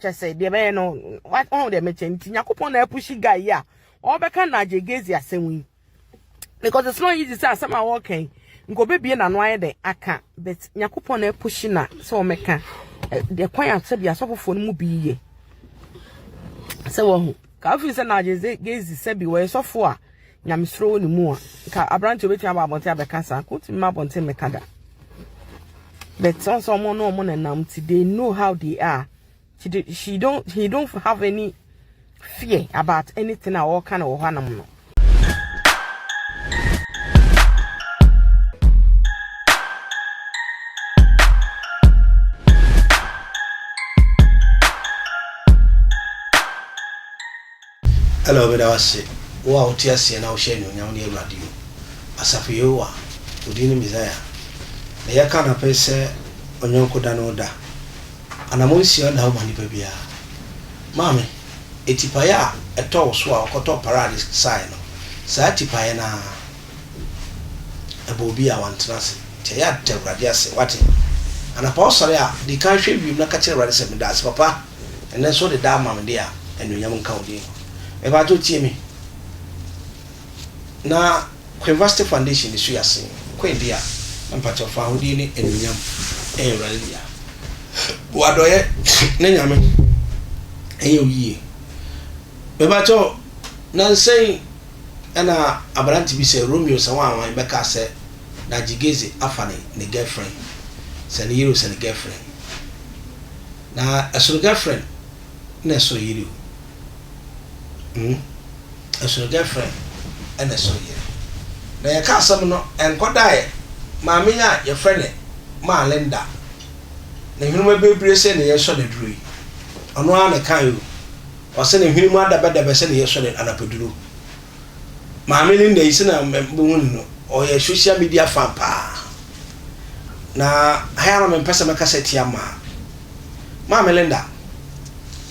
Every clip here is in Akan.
kyɛ sɛ deɛ bɛyɛ no wɔn deɛ mekyɛ nti nyakopɔn na apushi guy yi a ɔbɛka Nigel Gaisie asɛm yi because it's not easy sɛ asɛm a wɔka yi nka obebie n'ano ayɛ dɛ aka but nyakopɔn na apushi na sɛ wɔmɛka deɛ kwan a sɛbi asɔfofoɔ no mu bi yɛ sɛ wɔho ka afiri sɛ Nigel Gaisie sɛbi wɔyɛ sɔfo a nyamesuro wɔ ne mu a nka aberante obetumi aba abɔnten abɛka saa nka otumi ma abɔnten mɛka da but sɛ sɛ ɔmo no ɔmo nenam ti they know how they are she, she don't he don't have any fear about anything a ɔka na wɔ hɔ anam no. Hello, meda wo ase, wo a wote aseɛ na wohyɛ anuonyam ne Awurade o. Asafo Yehowa, wo din ne Mesaia. Na yɛka anɔpa yi sɛ ɔnyɔnko da ne wo da. Anammɔn nsia nna hɔ ma nipa biara. Maame, atipaeɛ a ɛtɔ wo so a wokɔtɔ parade sae no, saa atipaeɛ no ara, ɛbɔ obi a wantena ase. Nti ɛyɛ a da Awurade ase, woate? Anɔpa wosɔre a, di kan hwɛ wiem na ka kyerɛ Awurade sɛ, Meda ase papa, ɛnnɛ nso wode da ama me de a, anuonyam nka wo din. Mepakyɛw tie me. Na Queen-Vasti Foundation su ase Queen dea, na mepakyɛw fa ahodie ne anuonyam ɛyɛ Awurade dea. Wɔ adɔeɛ ne Nyame ɛnyɛ wo yie. Mepakyɛw, nansa yi ɛna aberante bi sɛ Romeo sɛ wan wan bɛkaa sɛ Najigeze afa ne ne girlfriend, sɛ ne yere o sɛ ne girlfriend. Na ɛsono girlfriend na ɛsono yere o. Hmm. Ɛsono girlfriend ɛna ɛsono yere. Na yɛka asɛm no ɛnkɔdaeɛ maame yi a yɛfrɛ no Maa Linda ne hwene mu abirebire sɛ ne yɛsɔ no aduro yi. Ɔno ara na ɛkaeɛ o. Ɔse ne hwene mu adabɛdabɛ sɛ ne yɛsɔ no anapaduro. Maame Linda yi sɛnea mebɛhu no no, ɔyɛ social media fan paa. Na ha ara mempɛ sɛ mɛkasa tia maa. Maame Linda,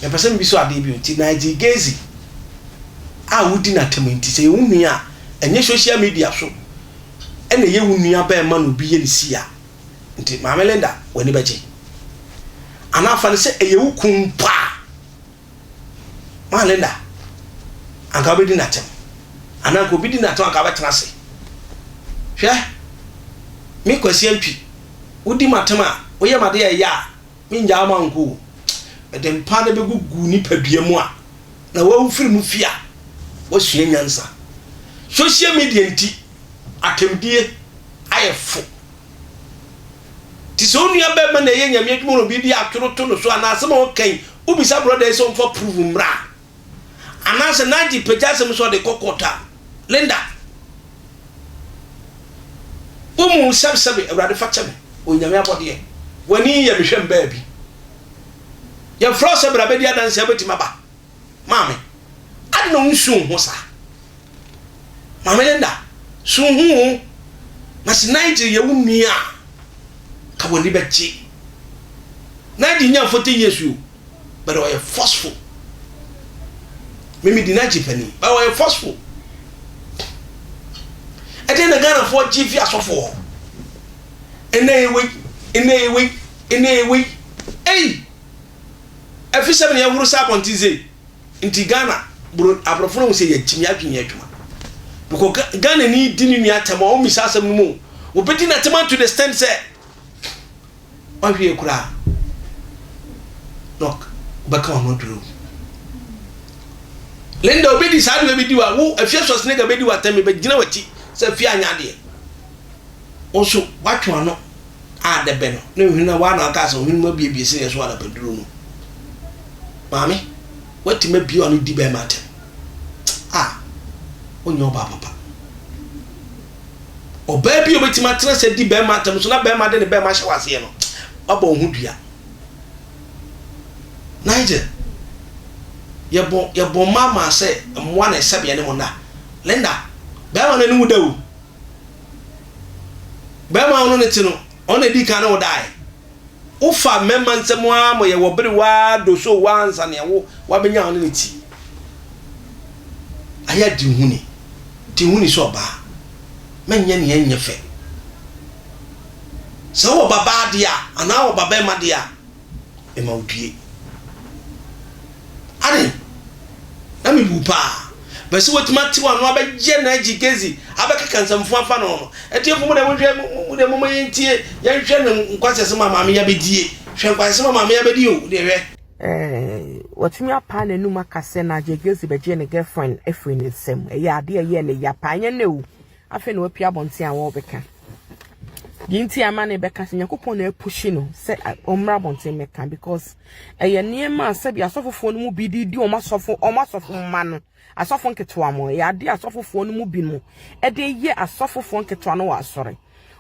mepɛ sɛ mebisa wo adeɛ bi o. Nti Nigel Gaisie a wodi n'atam yi nti, sɛ ɛyɛ wo nua a, ɛnyɛ social media so ɛna ɛyɛ wo nua bɛrima na obi yɛ ne si a, nti Maame Linda, w'ani bɛgye? Anaa fa no sɛ ɛyɛ wo kun mpo a, Maa Linda, anka wobɛdi no atɛm. Anaa anka obi di no atɛm anka wobɛtena ase. Hwɛ, me Kwasi Antwi, wodi m'atɛm a, woyɛ m'adeɛ a ɛyɛ a, mengyaa wo ma wonkɔ o. Mede mpa no bɛgugu wo nipadua mu a, na woawu firi mu fie a, woasua nyansa. Social media nti, atɛmdie ayɛ fo. Nti sɛ wo nua bɛrima na ɛyɛ Nyame adwuma na obi de atoro to no so anaa asɛm a ɔka yi wobisa brɔda yi sɛ ɔmfa proof mmra a anaasɛ Nigel pagya asɛm sɛ ɔde kɔ court a Linda wo mu sɛbsɛbe Awurade fa kyɛ me ɔyɛ Nyame abɔdeɛ w'ani yɛ me hwɛ mbaa bi yɛfrɛ wo sɛ bra bɛdi adanseɛ wobɛtumi aba maame ade na wonsu wo ho saa Maame Linda, so wohu wo na sɛ Nigel yɛ wo nua a, ka w'ani bɛgye. Nigel nyaa 40 years o, but ɔyɛ forceful. Me medi Nigel panin, but ɔyɛ forceful. Ɛdeɛn na Ghanafoɔ gye fi asɔfoɔ hɔ? Ɛnɛ yɛ wei, ɛnɛ yɛ wei, ɛnɛ yɛ wei. Ei! Ɛfi sɛ mene ɛhoro sɛ abɔnten sei. Nti Ghana bro abrɔfo no hu sɛ yɛgyimi adwene yɛ adwuma because Ghana ni di ne nua atɛm a ɔmmisa asɛm no mu o obɛdi n'atɛm to the extent sɛ wahwie koraa na ɔbɛka ɔno aduro Linda obi di saa de bɛdi wa wo afie sɔsnega bɛdi wa atɛm bɛgyina w'akyi sɛ afie anyɛ adeɛ wo nso watwe ano a dɛ bɛ no, na nhwene a woana ɔkaa sɛ ohwene mu abiebie sɛdeɛ ɛso anapaduro no. Maame, woatumi abue w'ano di bɛrima atɛm a, wonyɛ ɔbaa papa. Ɔbaa bi a obɛtumi atena sɛ di bɛrima atɛm so na bɛrima de ne bɛrima ahyɛ w'aseɛ no, wabɔ wo ho dua. Nigel, yɛbɔ yɛbɔ mmaa maa sɛ mmoa na ɛsɛbeɛ ne mo nna. Linda, bɛrima no anim da o. Bɛrima a wo ne no te no, ɔno na edii kan ne wo dae. Wofa mmarima nsam ara ma yɛwɔ bere waa doso waa ansa nea wo wabenya wo ne no ti. Ayɛ a di ho ni. Di ho ni sɛ ɔbaa. Mɛnyɛ nea ɛnyɛ fɛ. Sɛ wowɔ babaa deɛ a, anaa wɔ babarima deɛ a, mema wo due. mebu paa. Bɛ sɛ watumi ate w'ano abɛyɛ Nigel Gezi abɛkeka nsɛmfo afa ne ho no. Atiefo mo deɛ monhwɛ, mo deɛ momma yɛntie, yɛnhwɛ ne nkwaseasɛm a maame yi abɛdie. Hwɛ nkwaseasɛm a maame yi abɛdi o, wo deɛ hwɛ. Eh, watumi apaa n'anum aka sɛ Nigel Gezi bɛgyee ne girlfriend afiri ne nsam. Ɛyɛ adeɛ a ɛyɛɛ ne ya paa, ɛnyɛ nnɛ o. Afei na wapue abɔnten a wɔrebɛka. Deɛ nti ama ne bɛka sɛ Nyankopɔn na apushi no sɛ ɔmmra abɔnten mmɛka because ɛyɛ nneɛma a sɛbi asɔfofoɔ no mu bi de di wɔn asɔfo wɔn asɔfo mma no asɔfo nketewa mo ɛyɛ adeɛ asɔfofoɔ no mu bi mo ɛde yɛ asɔfofoɔ nketewa no wɔ asɔre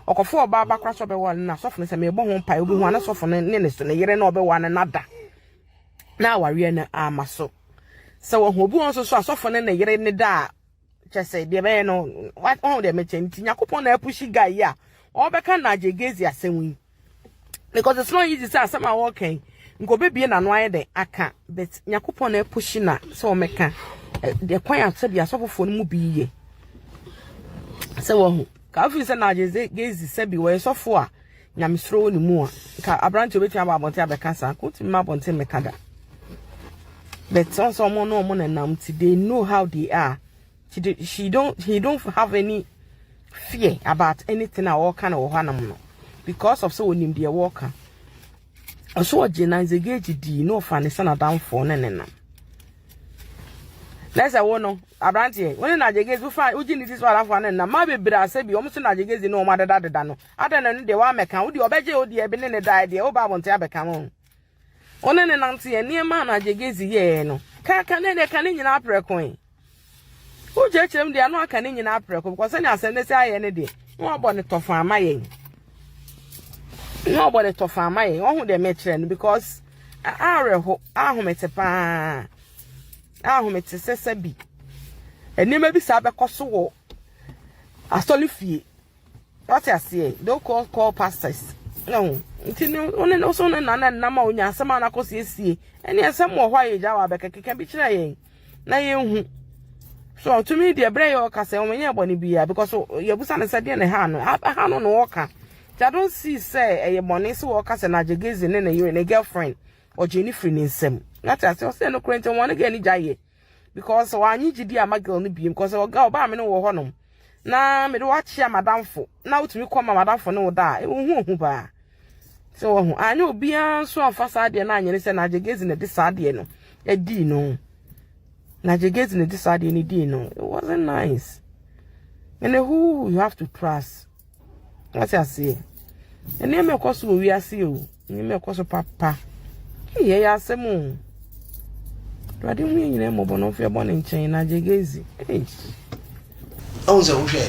ɔkɔfo ɔbaa ba koraa sɛ ɔbɛwɔ no na asɔfo no sɛ mebɔ ho mpae obi ho ana sɔfo no ne ne so ne yere na ɔbɛwɔ no nada na awareɛ no ama so sɛ wɔho obi wɔn nso so asɔfo no ne yere ne da a Kyɛ sɛ deɛ ɛbɛyɛ no wahu deɛ mekyɛ nti Nyankopɔn na apushi guy yi a ɔbɛka Nigel Gezi asɛm yi because it's not easy sɛ asɛm a wɔreka yi nka ɔbɛbie n'ano ayɛ dɛn aka but Nyankopɔn na apushi na sɛ ɔmɛka deɛ kwan a sɛbi asɔfofoɔ no mu bi yɛ sɛ wahu ka afiri sɛ Nigel Gezi sɛbi wɔyɛ sɔfo a nyamesuro wɔ ne mu a nka aberante obɛtumi aba abɔnten abɛka saa nka wotumi ma abɔnten mmɛka da but ɔn sɛ ɔmo ne ɔmo nenam nti they know how they are she, she don't he don't have any fear about anything a wɔka no wɔ hɔ anom no because of sɛ onim deɛ wɔka ɔso ɔgye nanzegage dii na ɔfa ne sɛ n'adamfoɔ ne nenam na sɛ wo no aberanteɛ wo ne nagyegezi wofa wogye ne ti so adamfoɔ ne nenam maa bebree asɛ bi wɔn so nagyegezi ne wɔn adedadeda no Adɛn na ɛno deɛ woammɛka? Wo deɛ ɔbɛgye wo deɛ bi ne ne dae deɛ woba abɔnten abɛka ho. Wo ne ne nanteɛ nneɛma a na Gyegezi yɛɛ no. Ka ka ne deɛ ka ne nyinaa prɛko yi. Wokyerɛkyerɛ mu deɛ ano aka ne nyinaa prɛko because sɛnea asɛm no sɛ ayɛ ne deɛ na wabɔ ne tɔfa ama yɛn. Na wabɔ ne tɔfa ama yɛn. Ɔho deɛ mɛkyerɛ no because awerɛho ahomete paa. Ahomete sɛ sɛ bi nneɛma bi saa bɛkɔ so wɔ asɔre fie. Wate aseɛ? Don't call call pastors. No. Nti no wo ne so ne nana nam a onya asɛm a nakɔ siesie. Ɛne asɛm wɔ hɔ a yɛgya wɔ abɛkɛkeka bi kyerɛ yɛn na yɛnhu. So ɔtumi deɛ berɛ yɛ ɔka sɛ ɔnyɛ bɔne biara because yɛbusa no sɛ deɛ ne ha no ha no na ɔka. Nti I don't see sɛ ɛyɛ bɔne sɛ wɔka sɛ Nagyegezi ne ne yere ne girlfriend ɔgye ne firi ne nsam. Wate aseɛ? Ɔsɛ no korɛ nti wɔn ne girl ne gya yɛ. because wanye gyidi ama girl no biem because ɔga ɔbaa me no wɔ hɔnom na mede wakyea madamfo na wotumi kɔ ma madamfo ne wo da a ɛwɔ hu ohu paa sɛ wɔ ho anyɛ obiara nso amfa saa adeɛ no anyɛ ne sɛ na agyegezi na ɛde saa adeɛ no ɛdii no na agyegezi na ɛde saa adeɛ no dii no it wasn't nice and who you have to trust Wate aseɛ? Nneɛma ɛkɔ so wɔ wiase o. Nneɛma ɛkɔ so papa. Ei, ɛyɛ asɛm o. Awurade hu yɛn nyinaa mmɔbɔ na ɔmfa yɛn bɔne nkyɛn na gyegezi. Ei. Ɔhu sɛ wohwɛ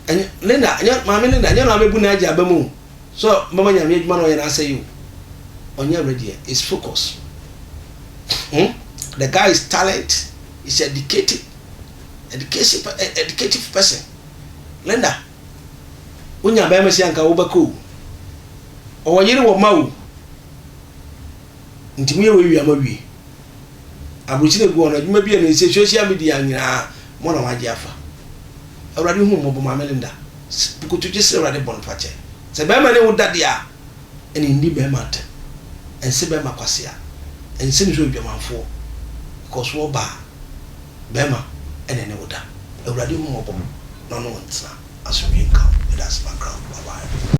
ɛnyɛ Linda ɛnyɛ maame Linda ɛnyɛ na abɛbu n'agya aba mu o sɛ mama nyame adwuma na ɔyɛ n'asɛe o ɔnyɛ ready is focus hmm the guy is talent is educated education educative person Linda, wonya bɛrima si anka wobɛkɔ o. Ɔwɔ yere wɔ mma o. Nti moyɛ wei wie a moawie. Aburokyire gu hɔ no, adwuma bi a ne sɛ social media nyinaa mo na moagye afa. Awurade hu mmɔbɔ Maame Linda. Kotodwe srɛ Awurade bɔne fakyɛ. Sɛ bɛrima ne wo da deɛ a, ɛne nni bɛrima atɛm. Ɛnse bɛrima kwasea. Ɛnse no sɛ odwamanfoɔ. Because wo ɔbaa. Bɛrima ɛna ɛne wo da. Awurade hu mmɔbɔ na ɔne wo ntena. Asomdwie nka wo. Meda ase makra wo. Bye bye.